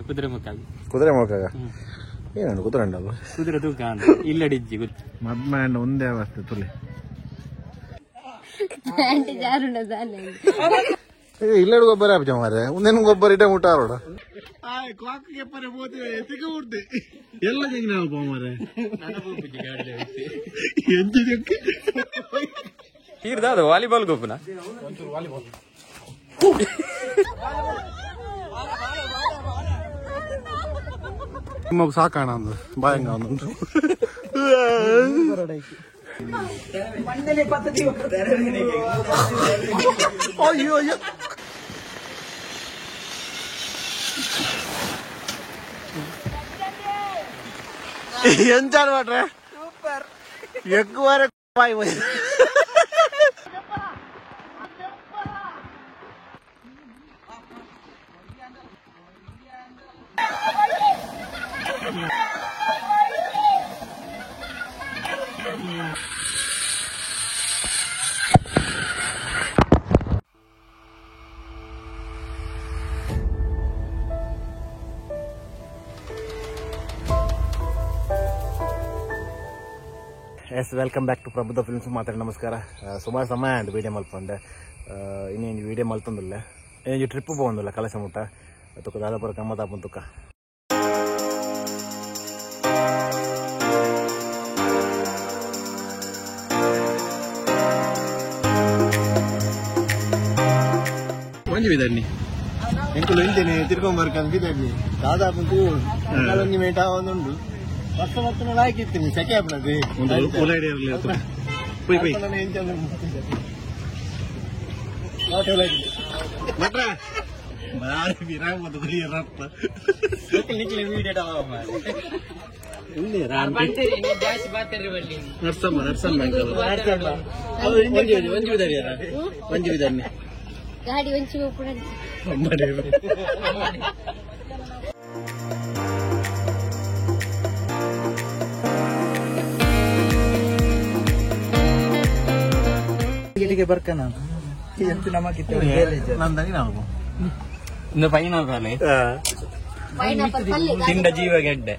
ಕುದುರೆ ಮುಖ. ಕುದುರೆ ಮುಖ ಏನಂಡು ಕುದುರೆ ಉಂಡಲ್ಲ ಕುದುರೆ ತೂಕ ಇಲ್ಲಡಿಜ್ಜಿ ಮದ್ಮಂಡ ಒಂದೇ ಅವಸ್ಥೆ ತುಲೆ ಇಲ್ಲಡು ಗೊಬ್ಬರ ಆಪ್ಜ ಮಾರೆ ಒಂದೇನು ಗೊಬ್ಬರ ಇಟ ಮುಟ್ಟಾರೋಡ ಎಲ್ಲ ಜಂಗಿನ ಮಾರೆ ತೀರ್ದ ವಾಲಿಬಾಲ್ ಗೊಬ್ಬನ ನಿಮ್ಮ ಸಾಕಾಣ ಅಂದು ಬಾಯಂಗ ಒಂದು ಅಯ್ಯೋ ಅಯ್ಯೋ ಎಂಚಾರು ಮಾಡ್ರೆ ఎక్కువ bye bye. Yes, welcome back to Prabuddha films. ಮಾತಾಡಿ ನಮಸ್ಕಾರ. ಸುಮಾರು ಸಮಯ ಆಯ್ತು ವೀಡಿಯೋ ಮಲ್ಪಂಡೆ. ಇನ್ನೇನು ವೀಡಿಯೋ ಮಲ್ತಂದಿಲ್ಲ, ಇನ್ನೊಂದು ಟ್ರಿಪ್ ಹೋಗಂದಿಲ್ಲ ಕಲಶ ಮುಟ್ಟ ತುಕ್ಕ ದಾದಾಪುರ ಕಮ್ಮತಾಪನ್ ತುಕ್ಕ. ಒಂಜಿ ಬಿದರ್ನಿ ಎಂಕುಲು ಇಂತೇನೆ ತಿರ್ಕೊಂಬರ್ಕಂದು ಬಿದರ್ನಿ ದಾದಾಪನ್ ತೂ ಒಂಜಿ ಮೇಟ ಒಂದುಂಡು ವರ್ಷ ವರ್ಷ ಲಾಯ್ಕಿತ್ತೀನಿ ಸೆಕೆ ಆಪಣದು ಪೊಯ್ ಪೊಯ್ ಗಾಡಿ ಒಂಚಿ ತಿಂಡ ಜೀವಗೆಡ್ಡೆ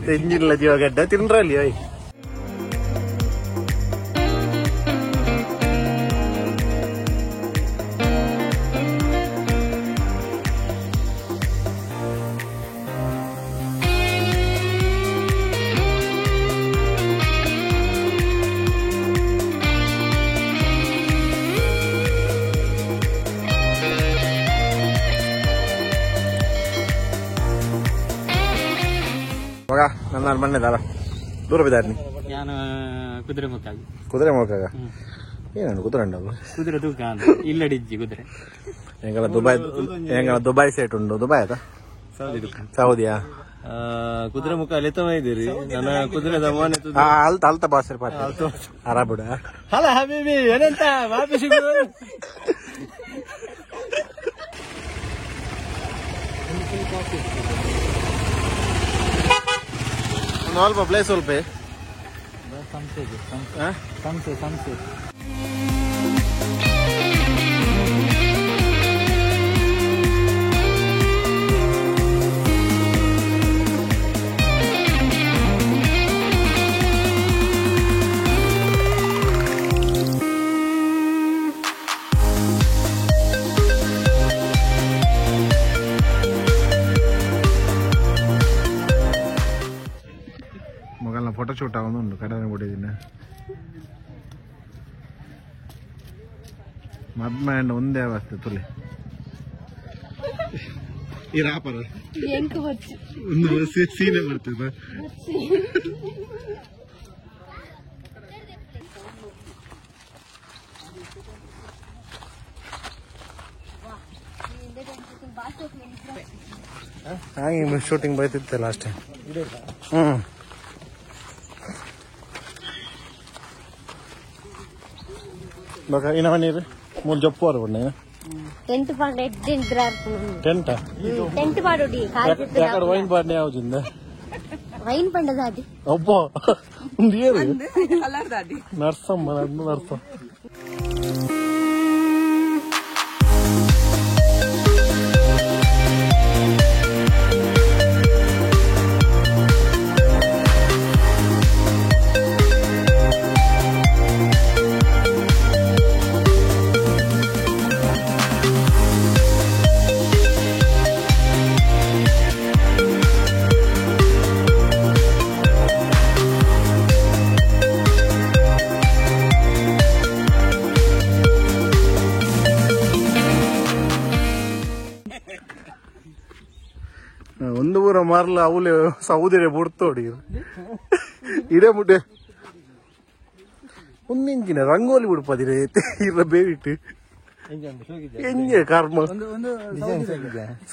ತಿಂಜಿಲ್ಲ ಜೀವಗಡ್ಡೆ ತಿಂಡ್ರಲ್ಲಿ ಅಯ್ಯ. ಮಗ ನನ್ನ ಮಣ್ಣೆದಾರ ದೂರ ಬಿದ್ದಾರ್ನಿ ನಾನು ಕುದುರೆ ಮುಖ. ಕುದುರೆ ಮುಖ ಏನಂಡು ಕುದುರೆ ಉಂಡಲ್ಲ ಕುದುರೆ ತೂಕ ಇಲ್ಲಡಿಜ್ಜಿ ಕುದುರೆ. ಎಂಗಳ ದುಬೈ, ಎಂಗಳ ದುಬೈ ಸೈಟ್ ಉಂಡು. ದುಬೈ ಆತ ಸೌದಿಯಾ ಕುದುರೆ ಮುಖ ಲೆತ್ತಮ ಇದ್ದೀರಿ ನನ್ನ ಕುದುರೆ ದಮಾನೆ ಅಲ್ತ ಅಲ್ತ ಬಾಸರ್ ಪಾಠ ಅರಾಬಿಡ. ಹಲ ಹಬೀಬಿ ಏನಂತ ವಾಪಸ್ ಒಂದು ಸ್ವಲ್ಪ ಪ್ಲೇಸ್ ಸ್ವಲ್ಪ ಸಂಸೆ ಸಂಸೆ ಮೊಗಲ್ನ ಫೋಟೋ ಶೂಟ್ ಆಗೋದು ಕಡೆ ಬಿಟ್ಟಿದ್ದೀನಿ. ಮದ್ಮಂಡ ಒಂದೇ ಅವಸ್ಥೆ ತುಲೆ ಈ ರಾಪರ ಒಂದು ಸೀನೆ ಬರ್ತದೆ. ಹಾಗೆ ಶೂಟಿಂಗ್ ಬೈತಿತ್ತಲ್ಲ ಅಷ್ಟೇ. ಹ್ಮ್ ಬಕ ಇನ್ನ ನೀರು ಮೂರು ಜಪ್ಪು ಬಣ್ಣ ಟೆಂಟ್ ಪಾಡ ಟೆಂಟ್ ಟೆಂಟ್ ಪಾಡೋಡಿ ಯಾಕಡೆ ವೈನ್ ಪಾಡ್ನೆ ಯಾವ್ದಿಂದ ವೈನ್ ಪಂಡದಾದಿ ಅಬ್ಬಾ ಒಂದು ಏರು ನರ್ಸಮ್ಮ ನರ್ಸಮ್ಮ. ಒಂದು ಪೂರ ಮಾರ್ಲ ಅವಲೆ ಸೌದಿರೆ ಬುಡ್ತೋಡಿ ಇಡೇ ಮುಟ್ಟೆ ಒಂದಿಂಚಿನ ರಂಗೋಲಿ ಬಿಡ್ಪದಿರ ಇರ ಬೇವಿಟ್ಟು ಎಂಜೆ ಕರ್ಮ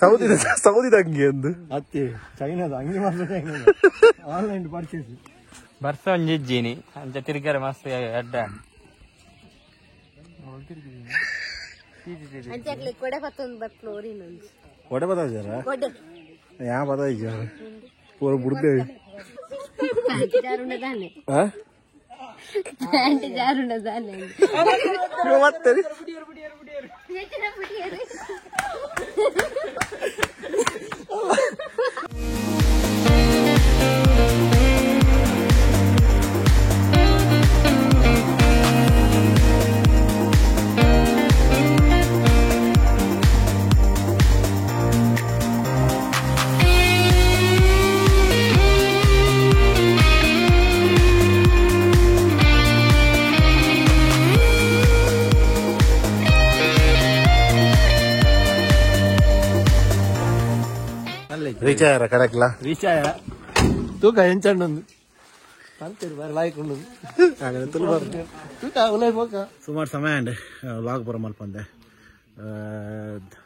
ಸೌದಿ ಸೌದಿದ ಅಂಗಿ ಅಂದು ಅತ್ತಿ ಚೈನಾದ ಅಂಗಿ ಮಾತ್ರ ಆನ್ಲೈನ್ ಪರ್ಚೇಸ್ ಬರ್ಸ ಒಂಜಿಜ್ಜಿನಿ ಅಂಚ ತಿರ್ಗರೆ ಮಸ್ತ್ ಅಡ್ಡ ಅಂಚಾಗ್ಲಿ ಕೊಡೆ ಪತ್ತೊಂದು ಬತ್ಲು ಓರಿನೊಂದು ಕೊಡೆ ಬತ್ತಾಜಾರ ಕೊಡೆ ಯಾ ಬತ್ತಾಜಾರ ಪೂರ ಬುಡ್ದೇವಿ ಪ್ಯಾಂಟ್ ಜಾರುಂಡದಾನೆ ಆ ಪ್ಯಾಂಟ್ ಜಾರುಂಡದಾನೆ ಮತ್ತೆ ರೀಚ್ ಆಯಾರ ಕಡಕ್ಲ ರೀಚ್ ಆಯ ತೂಕ ಎಂಚಣ್ಣೊಂದು ಪಂತೇರು ಬಾರಿ ಲಾಯ್ಕ್ ಉಂಡು ತೂಕ ಉಲೈ ಪೋಕ ಸುಮಾರು ಸಮಯ ಅಂಡ್ ಲಾಗ್ ಪೂರ ಮಲ್ಪಂದೆ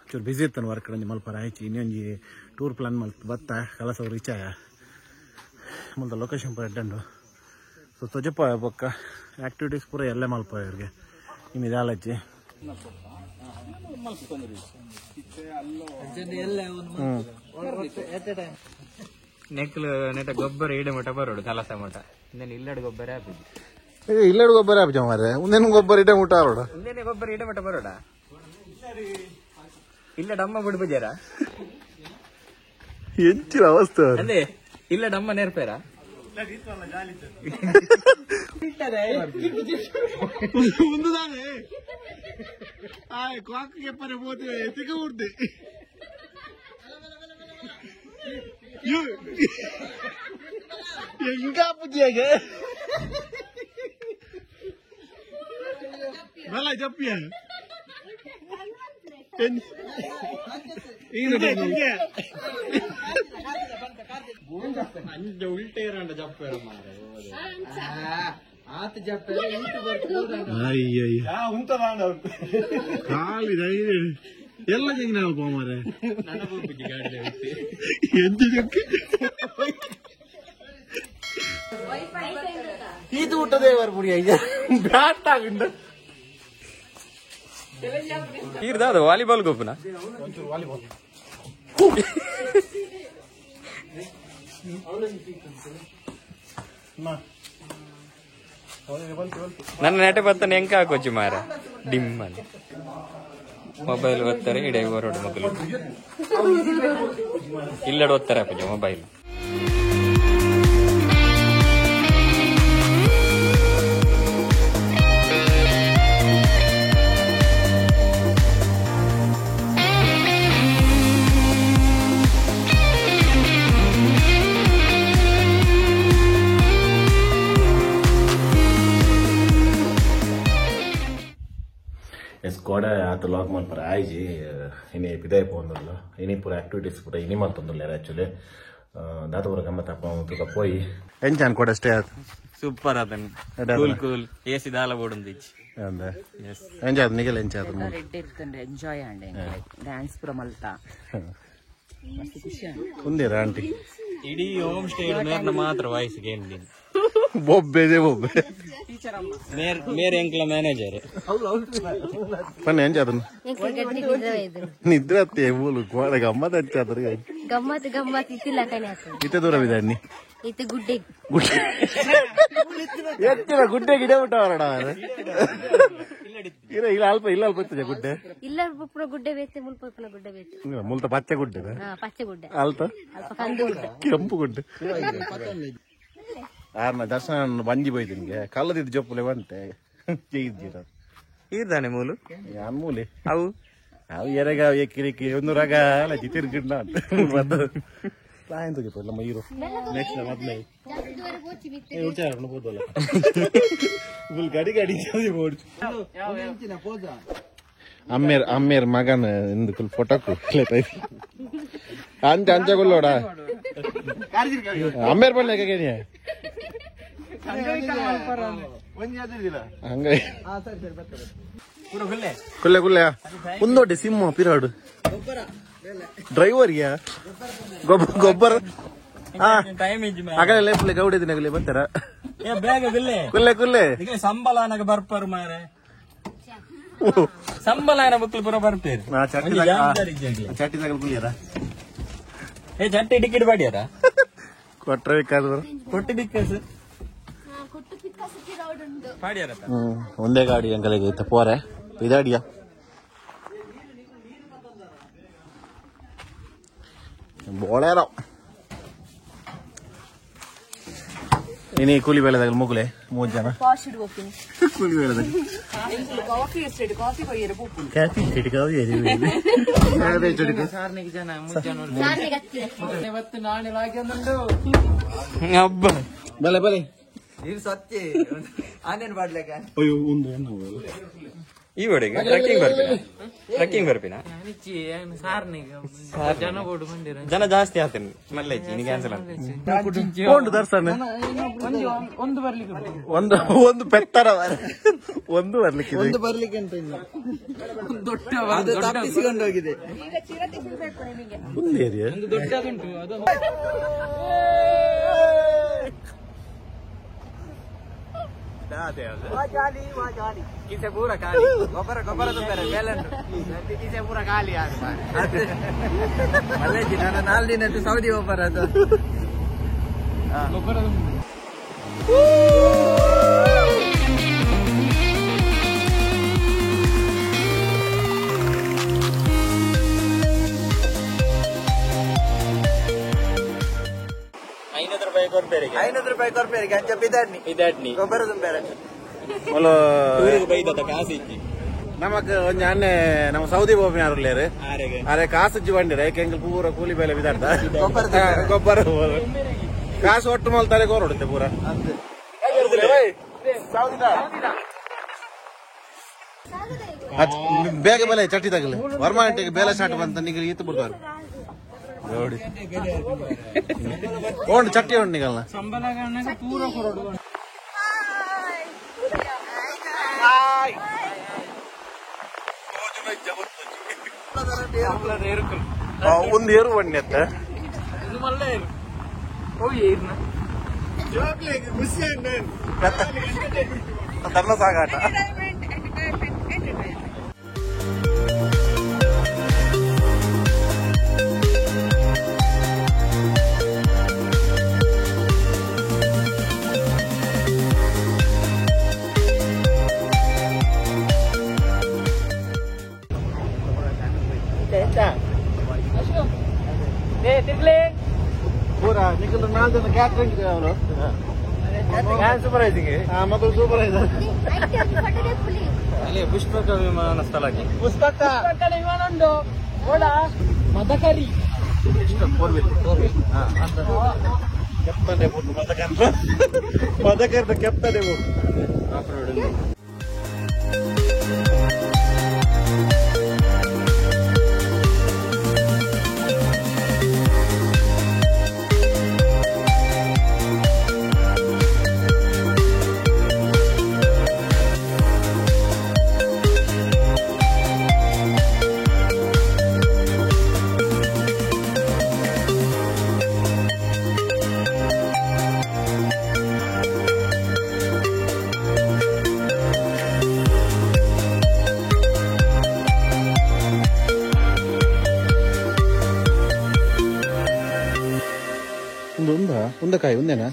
ಚೂರು ಬಿಸಿ ಇತ್ತಾನೆ ವರ್ಕ್ ಒಂಜಿ ಮಲ್ಪರ ಆಯ್ತು ಇನ್ನೊಂಜಿ ಟೂರ್ ಪ್ಲಾನ್ ಮಲ್ತ್ ಬತ್ತ ಕಲಸ ರೀಚ್ ಆಯ ಮುಲ್ತ ಲೊಕೇಶನ್ ಪೂರ ಎಡ್ಡಂಡು ಸೊ ತೊಜಪ್ಪ ಬೊಕ್ಕ ಆಕ್ಟಿವಿಟೀಸ್ ಪೂರ ಎಲ್ಲೇ ಮಲ್ಪ ಇವ್ರಿಗೆ ಇನ್ನು ಇದಾಲಜ್ಜಿ ನೆಕ್ಲು ನೆಟ ಗೊಬ್ಬರ ಇಡ ಮಟ ಬರೋಡು ಕಲಸ ಮಟ ಇನ್ನೇನು ಇಲ್ಲಡು ಗೊಬ್ಬರ ಹಾಕುದು ಇಲ್ಲಡು ಗೊಬ್ಬರ ಹಾಪುಜ ಮಾರ್ರೆ ಒಂದೇನು ಗೊಬ್ಬರ ಇಡ ಮುಟ್ಟ ಆರೋಡ ಒಂದೇನೆ ಗೊಬ್ಬರ ಇಡ ಮಟ ಬರೋಡ ಇಲ್ಲ ಡಮ್ಮ ಬಿಡ್ಬಜಾರ ಎಂಚಿನ ಅವಸ್ಥೆ ಅದೇ ಇಲ್ಲ ಡಮ್ಮ ನೇರ್ಪೇರ ಎಲ್ಲ ಜಂಗಿನ ಅಲ್ಪ ಮಾರೆ ಎಂತ ಜಕ್ಕಿ ಇದು ಊಟ ದೇವರ ಪುಡಿ ಅಯ್ಯ ಬ್ಯಾಟ್ ಆಗುಂಡ ಅದು ವಾಲಿಬಾಲ್ ಗೊಬ್ಬನ ನನ್ನ ನೆಟೆ ಬತ್ತಾನೆ ಎಂಕ ಹಾಕೋಚು ಮಾರ ಡಿಮ್ ಅಂತ ಮೊಬೈಲ್ ಒತ್ತಾರೆ ಇಡೇ ಬರೋಡು ಮಗಲು ಇಲ್ಲಡ್ ಒತ್ತಾರೆ ಅಪ್ಪಾಜಿ ಮೊಬೈಲ್. ಎಸ್ ಕೋಡೆ ಆತ ಲಾಗ್ ಮಲ್ಪರ ಆಯ್ಜಿ ಇನಿ ಪಿದಾಯಿ ಪೋಂದುಲ್ಲ ಇನಿ ಪೂರ ಆಕ್ಟಿವಿಟೀಸ್ ಪೂರ ಇನಿ ಮಲ್ತೊಂದುಲ್ಲೆರ್ ಆಕ್ಚುಲಿ ದಾತ ಪೂರ ಗಮ್ಮತ್ ಅಪ್ಪ ತೂಕ ಪೋಯಿ ಎಂಚಾನ್ ಕೋಡೆ ಸ್ಟೇ ಆತು ಸೂಪರ್ ಅದನ್ cool cool AC ದಾಲ ಬೋಡುಂದಿಚ್ಚಿ ಅಂದೆ ಎಸ್ ಎಂಚಾದ್ ನಿಗಲ್ ಎಂಚಾದ್ ರೆಡ್ ಇರ್ತಂಡೆ ಎಂಜಾಯ್ ಆಂಡೆ ಡ್ಯಾನ್ಸ್ ಪೂರ ಮಲ್ತ ಮಸ್ತ್ ಖುಷಿ ಆಂಡ್ ಕುಂದಿರ ಆಂಟಿ ಇಡೀ ಹೋಮ್ ಸ್ಟೇ ಮೇರ್ನ ಮಾತ್ರ ವಾಯ್ಸ್ ಗೇಮ್ ದಿನ ಬೊಬ್ಬೆದೆ ಬೊಬ್ಬೆ ಮೇರ್ ಮೇರ್ ಎಂಕ್ಲ ಮ್ಯಾನೇಜರ್ ಪನ್ನೆ ಎಂಚಾದನ್ ಎಂಕ್ಲು ಗಟ್ಟಿ ನಿದ್ರೆ ಒಯ್ದು ನಿದ್ರೆ ಅತ್ತೆ ಮೂಲು ಕೋಡೆ ಗಮ್ಮತ್ ಹಚ್ಚಾದ್ರ ಗಮ್ಮತ್ ಗಮ್ಮತ್ ಇತ್ತಿಲ್ಲ ಕಣೆ ಆತು ಇತ್ತೆ ದೂರವಿದೆ ಅಣ್ಣಿ ಇತ್ತು ಗುಡ್ಡೆ ಗುಡ್ಡೆ ಎತ್ತಿನ ಗುಡ್ಡೆ ಗಿಡ ಬಿಟ್ಟವರಡ ಇಲ್ಲ ಇಲ್ಲ ಅಲ್ಪ ಇಲ್ಲ ಅಲ್ಪ ಇರ್ತದೆ ಗುಡ್ಡೆ ಇಲ್ಲ ಪುನ ಗುಡ್ಡೆ ಬೇತೆ ಮುಲ್ಪ ಪುನ ಗುಡ್ಡೆ ಬೇತೆ ಇಲ್ಲ, ಮುಲ್ತ ಪಚ್ಚೆ ಗುಡ್ಡೆ ಹಾ ಪಚ್ಚೆ ಗುಡ್ಡೆ ಅಲ್ತ ಅಲ್ಪ ಕಂದು ಗುಡ್ಡೆ ಕೆಂಪು ಗುಡ್ಡೆ ಆರ್ನ ದರ್ಶನ ಬಂಜಿ ಹೋಯ್ತು ನಿಮಗೆ ಕಲ್ಲದಿದ್ದು ಜೊಪ್ಪಲೆ ಬಂತೆ ಜೈದ್ಜಿರ ಇದ್ದಾನೆ ಮೂಲು ಅನ್ಮೂಲೆ ಅವು ಅವು ಎರೆಗ ಎಕ್ಕಿರಿಕ್ಕಿ ಒಂದು ರಗ ಅಲ್ಲ ತಿರ್ಗಿಡ್ನ ಅಂತ ತಾಯಂತಕ್ಕೆ ನಮ್ಮ ಹೀರೋ ನೆಕ್ಸ್ಟ್ ಮೊದಲೇ ಗಡಿ ಗಡಿ ಅಮ್ಮೇರ್ ಅಮ್ಮೇರ್ ಮಗನ ಎಂದು ಫೋಟೋ ಅಂಚ ಅಂಚ ಕುಲ್ಲೋಡ ಅಮ್ಮೇರ್ ಪಳ್ಳಿ ಕೇನಿಯ ಹಂಗ ಕುಲ್ಲೆ ಕುಲ್ಲೆ ಒಂದೊಡ್ಡೆ ಸಿಂಹ ಪಿರಾಡು ಡ್ರೈವರ್ಗೆ ಗೊಬ್ಬರ ಅಗಲೆ ಲೇಪಲೆ ಗೌಡಿದಿನ ಅಗಲೆ ಬರ್ತಾರ ಕುಲ್ಲೆ ಕುಲ್ಲೆ ಸಂಬಳ ಬರ್ಪಾರು ಮಾರೆ ಸಂಬಳ ಬುಕ್ಲು ಪೂರ ಬರ್ಪೇರು ಚಟ್ಟಿ ಕುಲಿಯರ ಏ ಚಟ್ಟಿ ಟಿಕೆಟ್ ಬಾಡಿಯಾರ ಕೊಟ್ರೆ ಕೊಟ್ಟು ಬಿಕ್ಕಸ್ ಒಂದೇ ಗಾಡಿ ಅಂಕಲಿಗೆ ಇತ್ತ ಪೋರೆ ಇದಾಡಿಯ ಬೋಳೇರೋ ಇನಿ ಕೂಲಿ ಬೇಳೆದಾಗ ಮುಗುಲೆ 3 ಜನ ಕೂಲಿ ಬೇಳೆದಾಗ coffee estate coffee ಕೊಯ್ಯರೆ ಪೋಪುಂಡು coffee estate coffee ಹಬ್ಬ ಬಲೆ ಬಲೆ ಈ ಒಡೆಗೆ ಟ್ರೆಕ್ಕಿಂಗ್ ಬರ್ಪಿನ ಟ್ರೆಕ್ಕಿಂಗ್ ಬರ್ಪಿನ ಜನ ಜಾಸ್ತಿ ಆಗ್ತೇನೆ ಮಲ್ಲ ಇನಿ ಕ್ಯಾನ್ಸಲ್ ಒಂದು ದರ್ಶನ ಒಂದು ಬರ್ಲಿಕ್ಕೆ ಒಂದು ಒಂದು ಪೆತ್ತರ ಒಂದು ಬರ್ಲಿಕ್ಕೆ ಒಂದು ಬರ್ಲಿಕ್ಕೆ ಅಂತ ಇಲ್ಲ ಅದು ತಪ್ಪಿಸಿಕೊಂಡು ಹೋಗಿದೆ ಒಂದು ಏರಿಯಾ ದೊಡ್ಡದುಂಟು ಅದು ಪೂರ ಖಾಲಿ ಗೊಬ್ಬರ ಗೊಬ್ಬರ ತುಂಬ್ಯಾರೆ ಬೇಲನ್ನು ಕಿಸೆ ಪೂರ ಖಾಲಿ ಮಲ್ಲೇಜಿ ನಾನು 4 ದಿನದ್ದು ಸೌದಿ ಗೊಬ್ಬರ ಅದು ಗೊಬ್ಬರ ₹500 ಕೊಡ್ಬೇರಿಗೆ ₹500 ಕೊಡ್ಬೇರಿಗೆ ಅಂಚ ಬಿದಾಡ್ನಿ ಬಿದಾಡ್ನಿ ಗೊಬ್ಬರ ತುಂಬ್ಯಾರೆ ನಮಕ್ ಒಂಜಿ ಅನ್ನೆ ನಮ್ಮ ಸೌದಿ ಬೋಪಿ ಯಾರು ಅರೆ ಕಾಸು ಬಂಡಿರ ಎಂಕಲ್ ಪೂರ ಕೂಲಿ ಬೇಲೆ ಬಿದಾಡ್ದ ಗೊಬ್ಬರ ಕಾಸು ಒಟ್ಟು ಮಲ್ತಾರೆ ಕೋರೊಡುತ್ತೆ ಪೂರ ಬೇಗ ಬೆಲೆ ಚಟ್ಟಿ ತಗಲಿ ವರ್ಮಾಂಟಿಗೆ ಬೇಲೆ ಸ್ಟಾರ್ಟ್ ಬಂತ ನಿಗಲಿ ಈತ ಬಿಡ್ತಾರೆ ನೋಡಿ ಉಂಟು ಚಟ್ಟಿ ಉಂಟು ನಿಗಲ್ನ ಪೂರ ಕೊರಡು ಒಂದು ಏರು ಬಣ್ಣಿ ಅತ್ತ ತನ್ನ ಸಾಗಾಟ ಪೂರ ನಿಖಲ್ 4 ಜನ ಕ್ಯಾಟ್ರಿಂಗ್ ಅವರು ಸೂಪರ್ವೈಸಿಂಗ್ ಮಕ್ಕಳು ಸೂಪರ್ವೈಸರ್ ಅಲ್ಲಿ ಪುಷ್ಪಕ ವಿಮಾನ ಸ್ಥಳಕ್ಕೆ ಪುಷ್ಪಕ ವಿಮಾನ ಉಂಟು ಮದಕರಿ ಕೆಪ್ತಾನೆ ಮದಕರ್ ಮದಕರ್ದ ಕೆಪ್ತಾನೆ ಒಂದಕಾಯಿ ಒಂದೇನಾ?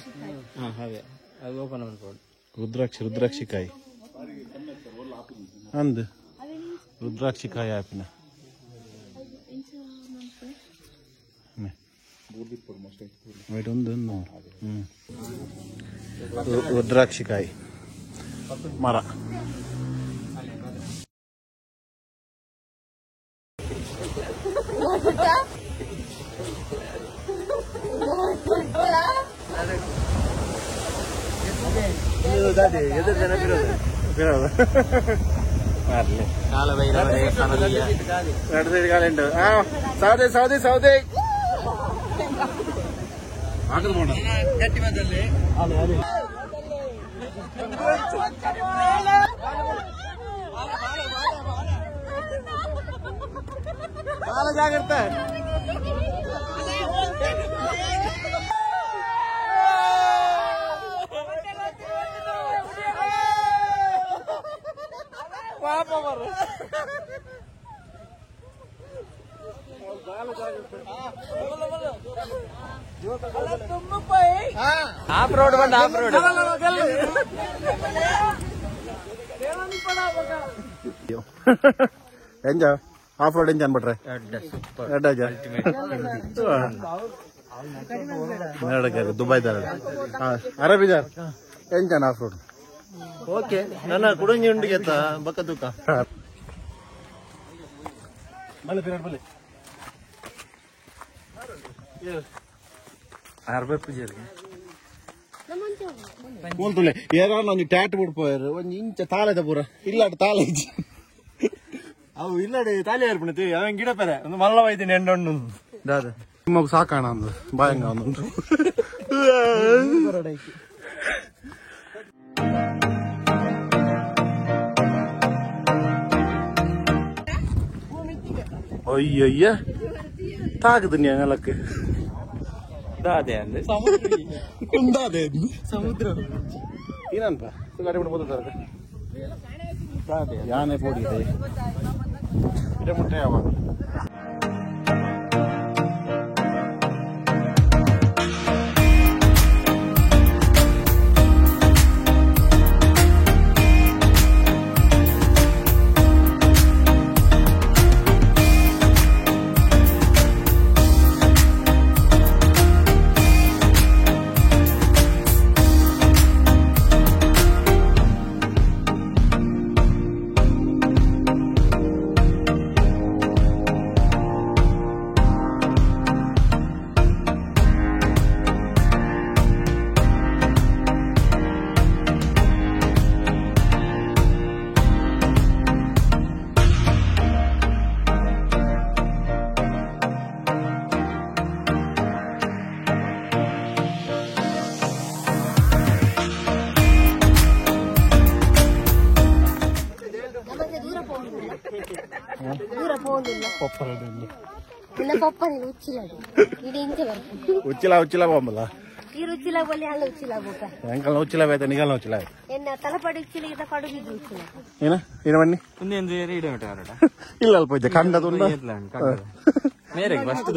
ಹಾಗೆ ಅದು ಓಪನ್ ಮಾಡ್ಬೋದು. ರುದ್ರಾಕ್ಷಿ ರುದ್ರಾಕ್ಷಿಕಾಯಿ ಅಂದ್ ರುದ್ರಾಕ್ಷಿಕಾಯಿ ಆಪಿನ ಒಂದು ರುದ್ರಾಕ್ಷಿಕಾಯಿ ಮರ. Saudi Saudi Saudi. ಜಾಗ್ರತೆ. ಆಫ್ ರೋಡ್ ಬಂದ ಆಫ್ ರೋಡ್. ಎಂಜ ಆಫ್ ರೋಡ್ ಎಂಜ ಅನ್ಬಿಟ್ರೆ ದುಬೈ ಅರಬಿಜಾರ್ ಎಂಜನ್ ಆಫ್ ರೋಡ್. ಓಕೆ ನನ್ನ ಕುಡಂಜಿ ಉಂಡಿಗೆ ಬಕ್ಕ ತೂಕ ಬಲೆ ಪಿರಡ್ ಬಲೆ ಅರ್ಬೆ ಪೂಜೆಗೆ ಮೂಲ್ತುಲೆ ಏನಾರ ಒಂಜಿ ಟ್ಯಾಟ್ ಬಿಡ್ಪೋಯರು ಒಂಜಿ ಇಂಚ ತಾಳೆದ ಪೂರ ಇಲ್ಲಾಟ ತಾಳೆ ಇಜ್ಜಿ. ಅವು ಇಲ್ಲಡೆ ತಾಲಿ ಏರ್ಪಣತಿ ಅವನ್ ಗಿಡ ಪೆರೆ ಒಂದು ಮಲ್ಲ ವೈದಿನ ಎಂಡೊಂಡು ದಾದ ನಿಮಗೆ ಸಾಕಾಣ ಅಂದು ಬಾಯಂಗ ಒಂದು. ಅಯ್ಯಯ್ಯ ತಾಗದು ನೆಲಕ್ಕೆ ದಾದೆ ಅಂದ್ರೆ ಕುಂದಾದೆ ಸಮುದ್ರ ಏನನ್ಪ ಗಾಡಿ ಬಿಡ್ಬೋದು ಯಾನೆ ಪೋಡಿ ಇದೆ ಮುಟ್ಟೆ ಯಾವಾಗ ಉಚ್ಚಿಲ ಉಚ್ಚಿಲ ಬಾಂಬಲ್ಲ ಉಚ್ಚಿಲ ಬೋಲಿ ಅಲ್ಲ ಉಚ್ಚಿಲ ಬೋಕ ಎಂಕಲ್ನ ಉಚ್ಚಿಲ ಬೇತ ನಿಗಲ್ನ ಉಚ್ಚಿಲ ಎನ್ನ ತಲಪಾಡಿ ಉಚ್ಚಿಲ ಇದ ಪಡು ಬಿದ್ದು ಉಚ್ಚಿಲ ಏನ ಏನ ಬನ್ನಿ ಮುಂದೆ ಇಡ ಮಟ ಇಲ್ಲ ಅಲ್ಪ ಇದ್ದೆ ಕಂಡದು ಮೇರೆಗೆ ಫಸ್ಟ್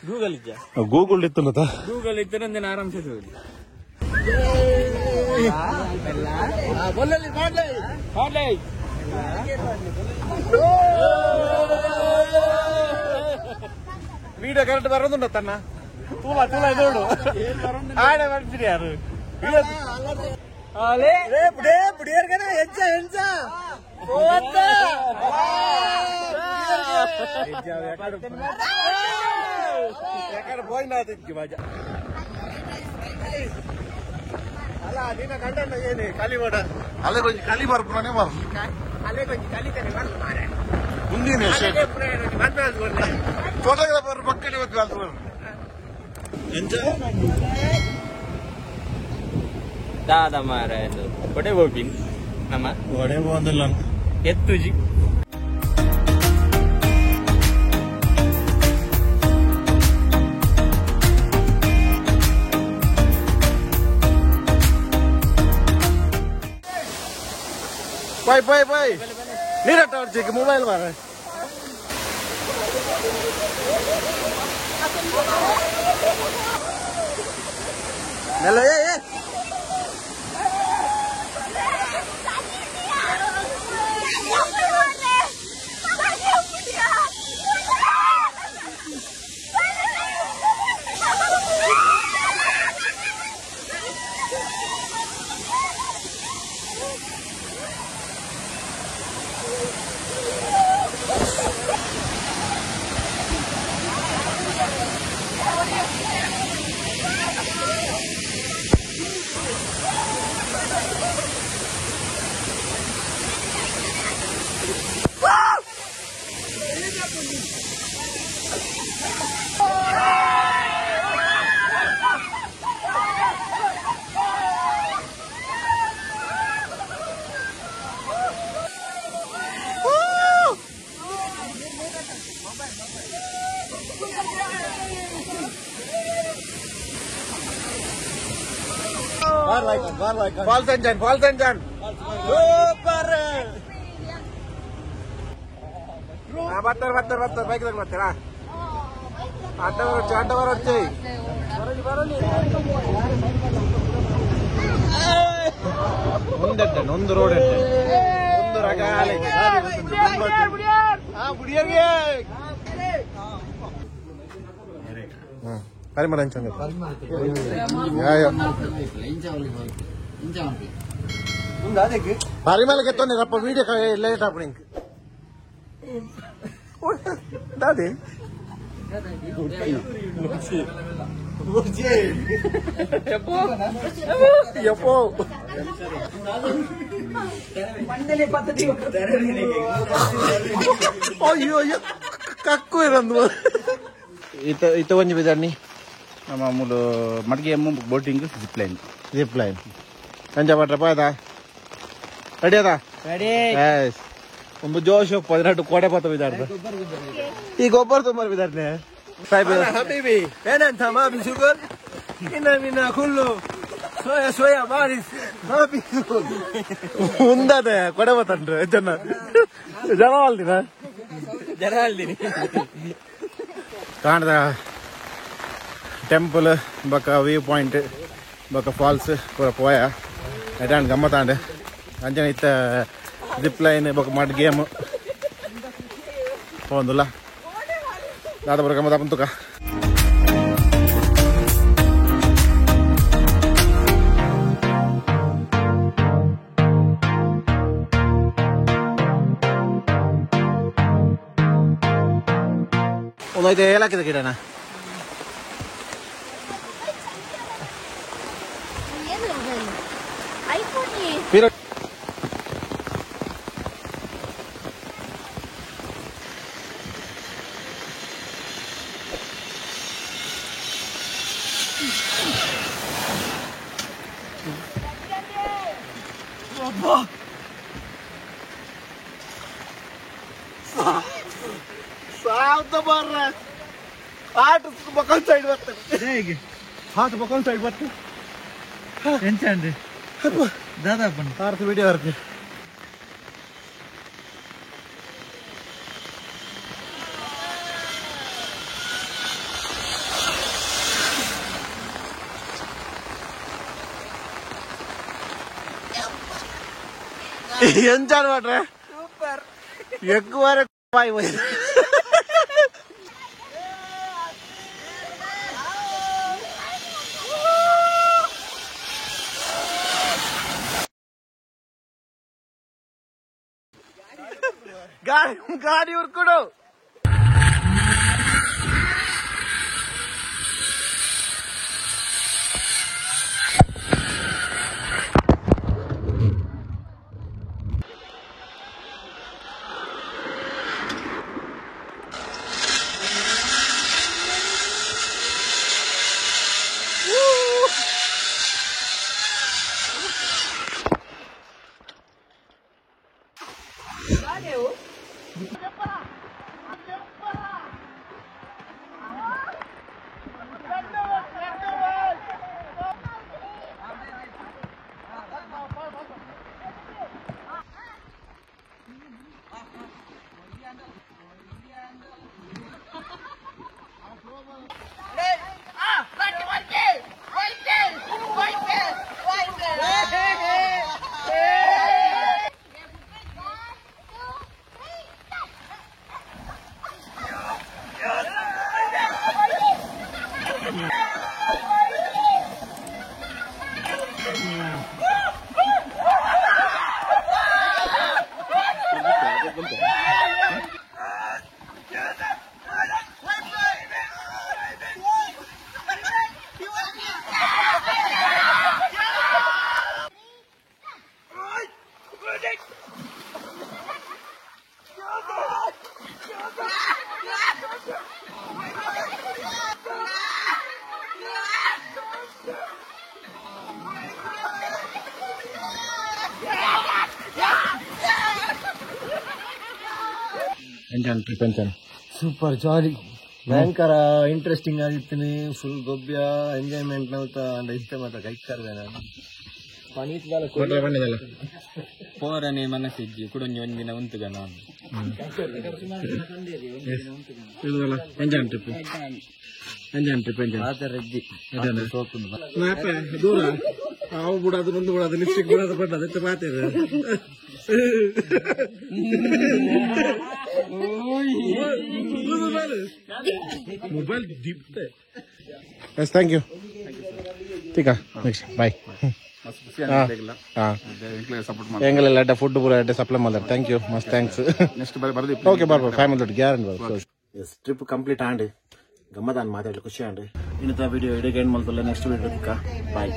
ಗೂಗಲ್ ಇಜ್ಜ ಗೂಗಲ್ ಇತ್ತು ಗೂಗಲ್ ಇತ್ತು ನಂದಿನ ಆರಾಮ್ಸೆ ಹೋಗಿ ವಿಡಿಯೋ ಕರೆಕ್ಟ್ ಬರೋದುಂಟ ತನ್ನ ತೂಲ ತೂಲ ನೋಡು ಆಡೆ ಮಾಡ್ತೀರಿ ಯಾರು ಅಲ್ಲೇ ಕೊಂಚ ಕಲಿ ಬರ್ಪುನೇ ಬರ್ ಮುಂದಿನ ಫೋಟೋಗ್ರಾಫರ್ ಪಕ್ಕನೆ ದಾದ ಮಾರ ಕೊಡೆ ಹೋಗಿನ್ ನಮ್ಮ ಒಡೆ ಬಂದಿಲ್ಲ ಎತ್ತುಜಿ ಬಾಯ್ ಬಾಯ್ ಬಾಯ್ ನೀರಟ್ಟ ಮೊಬೈಲ್ ಮಾರ ನೆಲ ಏ ಏ False engine, false engine. Super. ಬರ್ತಾರೆ ಬರ್ತಾರೆ ಬರ್ತಾರೆ ಬೈಕ್ ತಗೊಂಡು ಬರ್ತಾರಾ? ಅಡ್ಡ ಬರೊಚ್ಚಿ ಅಡ್ಡ ಬರೊಚ್ಚಿ. ಒಂದೆಡ್ಡ ಒಂದು ರೋಡ್ ಎಡ್ಡೆ ಒಂದು ರಗಾಲೆ. ಪರಿಮಳ ಪರಿಮಳಕ್ಕೆ ತೊಂದರೆ ವಿಡಿಯೋ ಲೇಟ್ ಆಪನಿಂಗ್ ದಾದೆ ಯಪ್ಪೋ ಅಯ್ಯೋ ಅಯ್ಯೋ ಕಕ್ಕು ಇರಂದು ಇತ ಇತ ಒಂಜಿ ಬಿದಾರ್ನಿ ನಮ್ಮ ಮೂಲು ಮಡ್ಗೆ boating zip line zip line ಅಂಜ ಭಟ್ರಪ್ಪ ಅದ ರೆಡಿ ಅದ ರೆಡಿ. ಎಸ್ ಒಂದು ಜೋಶ್ 18 ಕೋಡೆ ಪತ್ತ ಬಿದಾರ್ದ ಈ ಗೊಬ್ಬರ ತುಂಬ ಬಿದಾರ್ನೆ ಸಾಹೇಬ್. حبيبي انا انت ما في شغل هنا منا كله شويه شويه بارس ما في شغل. ಉಂದದೆ ಕೊಡೆ ಬತ್ತನ್ರಿ ಜನ ಜನ ಅಲ್ದಿನ ಜನ ಅಲ್ದಿನಿ ಕಾಣದ ಟೆಂಪಲ್ ಬೊಕ ವ್ಯೂ ಪಾಯಿಂಟ್ ಬೊಕ ಫಾಲ್ಸ್ ಪೂರ ಪೋಯ ಎಟಾಂಡ್ ಗಮ್ಮತ್ತಾಂಡ್ ಅಂಚನೆ ಇತ್ತ ಜಿಪ್ ಲೈನ್ ಬೊಕ ಮಡ್ ಗೇಮ್ ಪೋಂದುಲ್ಲ ದಾದ ಪೂರ ಗಮ್ಮತ್ತ ಪಂತುಕ. ಒಂದು ಏಲಾಕಿದೆ ಗಿಡನ ಆಟ ಬೊಕೊಂದ್ ಸೈಡ್ ಬರ್ತದೆ ಆಟ ಬೊಕೊಂದ್ ಸೈಡ್ ಬರ್ತದೆ. ಎಂಚಂడి ದಾದಾಪಣ್ಣ ಆರ್ತಿ ವಿಡಿಯೋ ಬರ್ತದೆ. ಎಂಚಾನ್ ಮಾಡ್ರೆ ಸೂಪರ್ ఎక్కువ ಬಾಯ್ ಬಾಯ್. ಗಾಡಿ ಗಾಡಿ ಉರ್ಕೊಡು. ಎಂಜಾನ್ ಟ್ರಿಪ್ ಎಂಜಾನ್ ಸೂಪರ್ ಜಾಲಿ. ಭಯಂಕರ ಇಂಟ್ರೆಸ್ಟಿಂಗ್ ಆಗಿತ್ತೀನಿ ಫುಲ್ ಗೊಬ್ಬ್ಯ ಎಂಜಾಯ್ಮೆಂಟ್ ನಲ್ತ ಅಂಡ ಇಷ್ಟ ಮಾತ ಕೈಕರ್ವೆ ನಾನು ಪನೀತ್ ದಾಲ ಪೋರನೆ ಮನಸ್ಸಿಜ್ಜಿ ಕುಡೊಂಜಿ ಒಂದಿನ ಉಂತುಗ ನಾನು enjoy trip enjoy trip enjoy Reddy ದೂರ ಅವು ಬಿಡೋದು ಮುಂದೆ ಬಿಡೋದು ಲಿಪ್ಸ್ಟಿಕ್ ಬಿಡೋದು ಬಣ್ಣದ ಎತ್ತ ಮಾತಿದೆ ಮೊಬೈಲ್ ದಿಪ್ತೆ ಎಸ್ thank you ಟೀಕಾ next bye ಹಾಂ ಸಪೋರ್ಟ್ ಎಂಗಲೆಲ್ಲ ಅಡ್ಡ ಫುಡ್ ಪೂರ ಅಡ್ಡ ಸಪ್ಲೈ ಮಾಡ್ತಾರೆ thank you ಮಸ್ತ್ thanks next ಬರದಿ ಓಕೆ ಬರ್ಬೋದು ಫ್ಯಾಮಿಲಿ ದೊಡ್ಡ ಗ್ಯಾರಂಟಿ ಬರ್ಬೋದು ಎಸ್ ಟ್ರಿಪ್ ಕಂಪ್ಲೀಟ್ ಆಂಡ್ ಗಮ್ಮದಾನ್ ಮಾತಾಡಲಿ ಖುಷಿ ಆಂಡ್ ಇನ್ನಿತ ವಿಡಿಯೋ ಇಡೀ ಏನು ಮಾಡ್ತಲ್ಲ ನೆಕ್ಸ್ಟ್ ವಿಡಿಯೋ ಬಾಯ್.